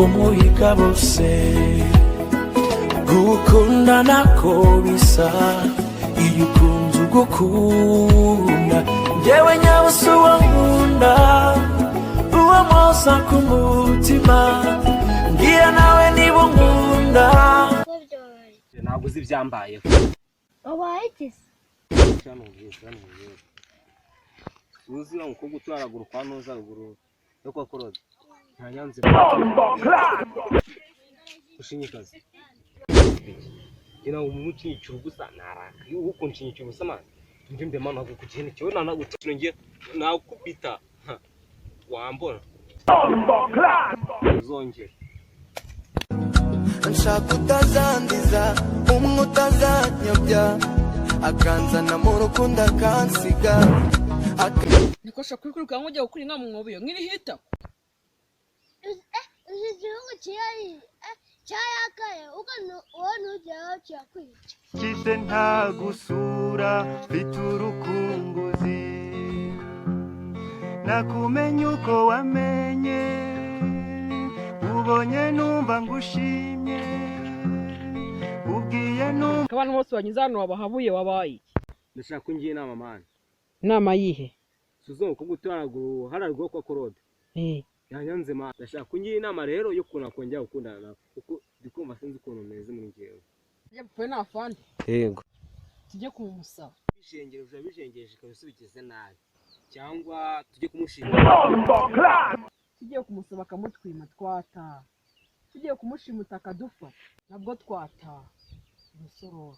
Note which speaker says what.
Speaker 1: Umuhiga bose. Gukundana ko bisa, iyo ukunze ugukunda. Njyewe nyabusa uwo nkunda, uwo mwoza ku mutima. Mbwira nawe niba unkunda.
Speaker 2: Ko byabaye?
Speaker 3: Ntabwo uzi ibyambayeho.
Speaker 2: Wabaye iki se?
Speaker 3: Hano mubwire, hano mubwire. Uzi wa mukobwa utuye haruguru kwa Ntuza, ruguru yo kwa Korode? Nta nyanze ushinyikazi ngira ngo umunshinyikira ubusa, naraka iyo uko nshinyikira ubusa, man. Mve imbere, man. Ntabwo kugenda ikiwe nanaguca, ngiye nakubita. Ha, wambona uzongera.
Speaker 4: Nshaka utazandiza, umwe utazanyobya, akanzana mu rukundo akansiga.
Speaker 5: Niko shaka kuri kwirukanka ujya gukura inka mu mwobo, iyo nk'iriho itako.
Speaker 2: Uzi igihugu cyari cyarakaye, uko uwo ntugeraho kirakwica.
Speaker 6: Kise ntagusura, mfite urukumbuzi, nakumenye uko wamenye, ubonye numva ngushimye, ubwiye numva.
Speaker 5: Ko abantu bose banyuze hano wabahabuye, wabaye iki?
Speaker 3: Ndashaka ko ngira inama, man.
Speaker 5: Inama yihe?
Speaker 3: Suzi umukobwa utuye haruguru, haruguru kwa Korode?
Speaker 5: Eh.
Speaker 3: Yanyanze, man. Ndashaka ko ngira inama rero yo ukuntu nakongera gukundana nawe, kuko ndi kumva sinzi ukuntu meze muri njyewe.
Speaker 5: Yapfuye nta fandi.
Speaker 3: Yego.
Speaker 5: Tujye kumusaba.
Speaker 3: Bijengereje, bijengereje ikaba isubikize nabi, cyangwa tujye kumushinga.
Speaker 5: Tugiye kumusaba akamutwima, twataha. Tugiye kumushimuta akadufata, nabwo twataha urusororo.